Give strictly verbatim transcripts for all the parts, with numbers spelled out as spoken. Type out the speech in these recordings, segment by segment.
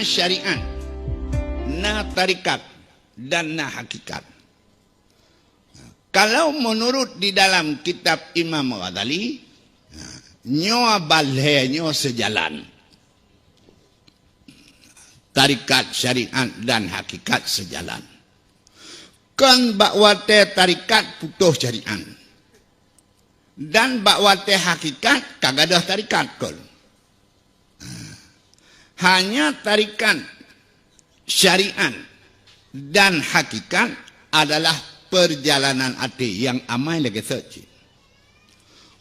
syariat, na tarikat, dan na hakikat. Kalau menurut di dalam kitab Imam Ghazali, nyoe balhée nyoe seujalan. Tarikat, syariat, dan hakikat seujalan. Kon bak watée tarikat putôh syariat. Dan bak watée hakikat ka gadôh tarikat kon. Hanya tarikat, syariat, dan hakikat adalah perjalanan até nyang amai lagée seucit.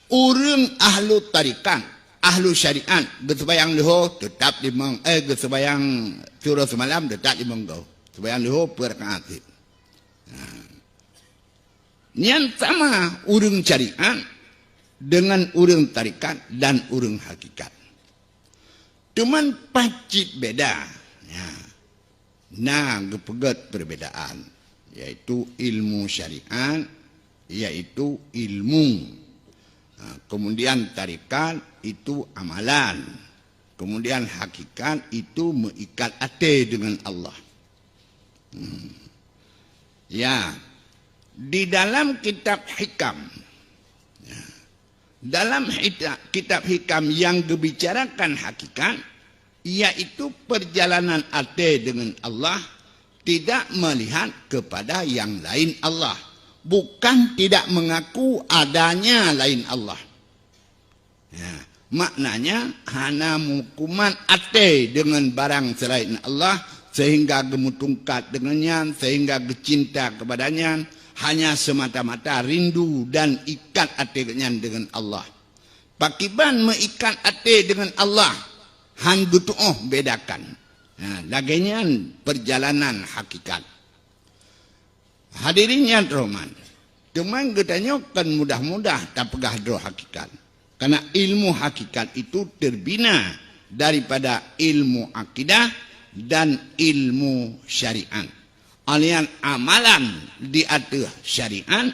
Ureuëng ahlu tarikat, ahlu syariat, geuseumayang leuho teutap limong, eh, geuseumayang siuroe seumalam teutap limong goe. Seumayang leuho peuet rakaat cit. Nyan sama ureuëng syariat dengan ureuëng tarikat dan ureuëng hakikat. Teuma paih cit beda. Ya. Na geupeugét perbedaan, yaitu ilmu syariat, yaitu ilmu. Ha, kemudian tarikat itu amalan. Kemudian hakikat itu meuikat até dengan Allah. Hmm. Ya, di dalam kitab Hikam, ya, dalam hita-, kitab Hikam yang geubicarakan hakikat, yaitu perjalanan até dengan Allah, tidak melihat kepada yang lain Allah, bukan tidak mengaku adanya lain Allah. Ya, maknanya hana meukumat até dengan barang selain Allah, sehingga geumutungkat dengan nyan, sehingga geucinta kepada nyan, hanya semata-mata rindu dan ikat até nyan dengan Allah. Pakiban meuikat até dengan Allah, han geutuoh bedakan. Ha, lagée nyan perjalanan hakikat. Hadirin nyang terhormat, teuma geutanyoe kon mudah-mudah tapeugah droe hakikat. Karena ilmu hakikat itu terbina daripada ilmu akidah dan ilmu syariat. Alian amalan di ateueh syariat,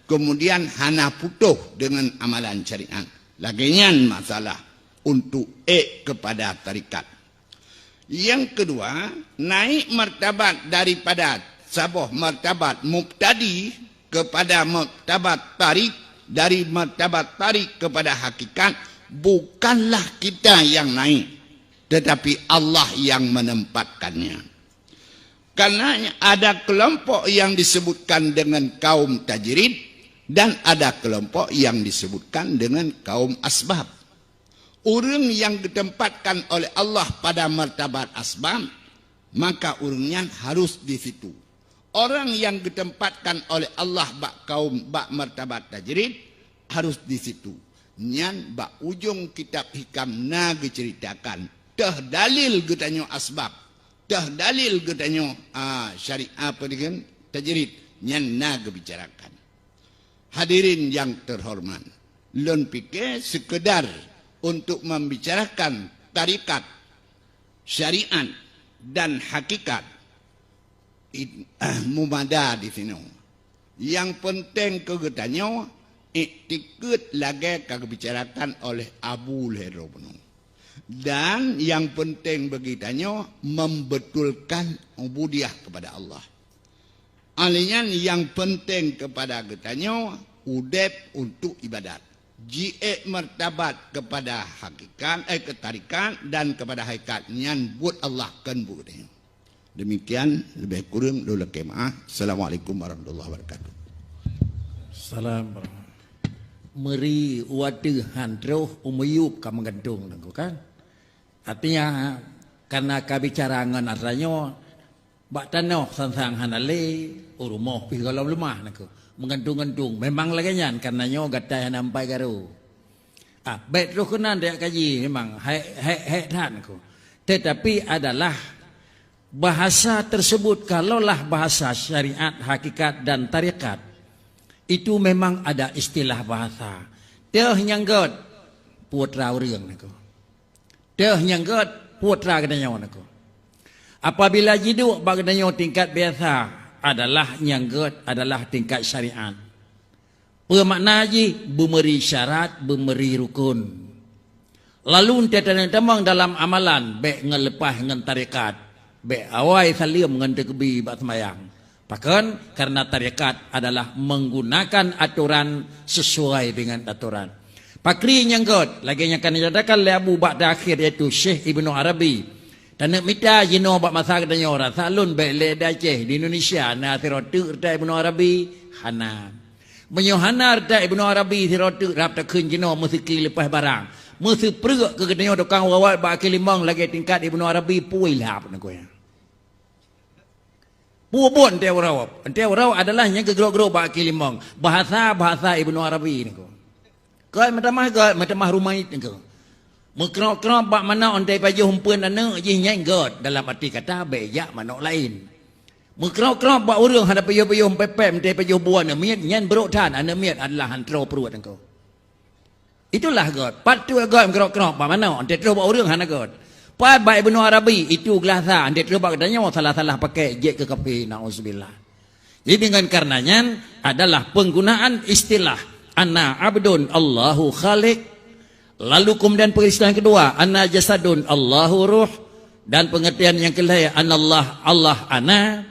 kemudian hana putôh dengan amalan syariat. Lagée nyan masalah untuk ék kepada tarikat. Yang kedua, naik martabat daripada saboh martabat mubtadi kepada martabat tarik, dari martabat tarik kepada hakikat, bukanlah kita yang naik, tetapi Allah yang menempatkannya. Karena ada kelompok yang disebutkan dengan kaum tajrid dan ada kelompok yang disebutkan dengan kaum asbab. Ureuëng nyang geutempatkan oleh Allah pada martabat asbab, maka ureuëng nyan harus di situ. Orang nyang geutempatkan oleh Allah bak kaum, bak martabat tajrid, harus di situ. Nyan bak ujong kitab Hikam na geuceuritakan, teuh dalil geutanyoe asbab, teuh dalil geutanyoe, a, syariat, apa digen, tajrid, nyan na geubicarakan. Hadirin yang terhormat, lôn pike seukeudar untuk membicarakan tarikat, syariat, dan hakikat, it-, mumada di sinoe. Nyang peunteng keu geutanyoe, iktikeuet lagée ka geubicarakan oleh Abu lhée droe bunoe. Dan nyang peunteng bagi tanyoe, membetulkan ubudiyah kepada Allah. Alèh nyan nyang peunteng keupada geutanyoe udeb untuk ibadat. Jiék martabat keupada hakikat, eh, keu tarikat dan keupada hakikat nyan buet Allah kon buet geutanyoe. Demikian, leubeh kureueng lôn lakée meu'ah. Assalamualaikum warahmatullahi wabarakatuh. Salam. Meuri watèe han troh u miyueb ka meugantung nangku kan. Artinya, karena ka bicara ngon atra nyoe, bak tanoh sang-sang hana lé, u rumoh pih gohlom leumah nangku. Meugantung-gantung. Memang lagèe nyan, karena nyoe gatai hana ampai garu. Ah, bèk troh keunan tajak kaji, memang hai, hai, hai that nangku. Tetapi adalah bahasa tersebut, kalaulah bahasa syariat, hakikat dan tarekat, itu memang ada istilah bahasa. Teuh nyang gèt, putra ureueng nangku. Teuh nyang gèt, putra geutanyoe nangku. Apabila jiduek bak geutanyoe tingkat biasa, adalah nyang gèt adalah tingkat syariat. Peue makna jih? Beumeuri syarat, beumeuri rukun. Lalu 'oh teuh tamong dalam amalan, bèk ngon leupah ngon tarekat, bèk awai saleuem ngon teukeubie bak seumayang. Pakon? Karena tarekat adalah menggunakan aturan sesuai dengan aturan. Pakri nyang göt, lagèe nyang ka neunyatakan lé Abu Bakar Akhir, yaitu Syekh Ibnu Arabi. Taneuk mita jinoe bak masa geutanyoe, rasa lôn bèk lé di Aceh, di Indonesia na sidroe teuk reuta Ibnu Arabi? Hana. Meunyoe hana reuta Ibnu Arabi sidroe teuk, rab takheun jinoe meuseuki leupah barang, meuseupreuek keu geutanyoe tukang rawat bak akhé limong lagèe tingkat Ibnu Arabi, pui lhap nangku nyan. Peue buet 'oh teuh uroe? 'Oh teuh uroe adalah nyang keu groe-groe bak akhé limong, bahasa-bahasa Ibnu Arabi nangku. Göt meutamah, göt meutamah rumaid nangku. Meukrok-krok bak manok 'oh teuh pajoh eumpeuen aneuk jih, nyan göt, dalam arti kata bèk jak manok laén. Meukrok-krok bak ureueng hana pajoh-pajoh pèpèp 'oh teuh pajoh buet aneuk miet, nyan brôk that, aneuk miet adalah han troe pruet nangku. Itulah göt. Pat teuk göt meukrok-krok bak manok, 'oh teuh troh bak ureueng hana göt. Pat bak Ibnu Arabi, itu geulasa, 'oh teuh troh bak geutanyoe salah-salah pakèk jeuet keu kafé, naudzubillah. Jadi dengan karena nyan adalah penggunaan istilah ana abdun Allahu khaliq, lalu kemudian pengistilahan kedua ana jasadun Allahu ruh, dan pengertian yang kelhèe anallah, Allah ana,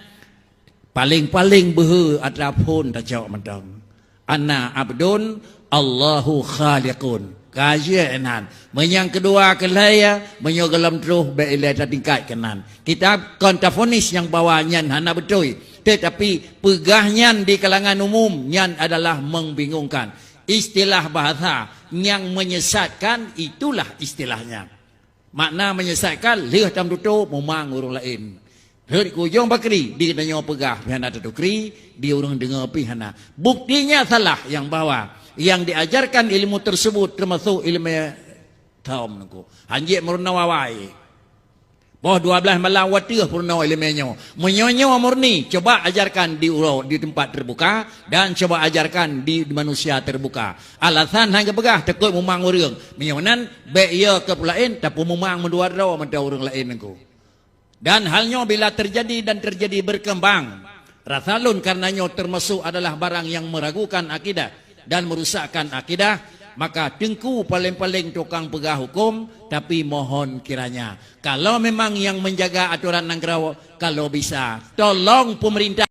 paléng-paléng beuhe atra phon tacok mantong. Ana abdun Allahu khaliqun. Ka jeuet nan. Meunyoe nyang keudua keulhèe, meunyoe gohlom troh bèk ilèe tatingkat keunan. Kitab kon tafonis nyang bahwa nyan hana beutôi, tetapi peugah nyan di kalangan umum nyan adalah membingungkan. Istilah bahasa nyang menyesatkan, itulah istilahnya. Makna menyesatkan, lheueh tameututoe mumang ureueng laén. Rhot keu ujong pakri, di geutanyoe peugah pih hana tatukri, di ureueng deungoe pih hana. Buktinya salah nyang bahwa nyang diajarkan ilmu tersebut teumasok ileumèe thom nangku. Hanjeuet meurunoe awai. Poh dua blaih malam watèe peurunoe ileumèe nyoe. Meunyoe nyoe murni, coba ajarkan di uroe, di tempat terbuka, dan coba ajarkan di manusia terbuka. Alasan han geupeugah, takot mumang ureueng. Meunyoe nan, bèk yo keu peue laén, tapeumumang meudua droe mantong ureueng laén nangku. Dan hal nyoe bila terjadi dan terjadi berkembang, rasa lôn karena nyoe termasuk adalah barang yang meragukan akidah dan merusakkan akidah, maka teungku paléng-paléng tukang peugah huköm, tapi mohon kiranya, kalau memang yang menjaga aturan nanggroe, kalau bisa, tolong pemerintah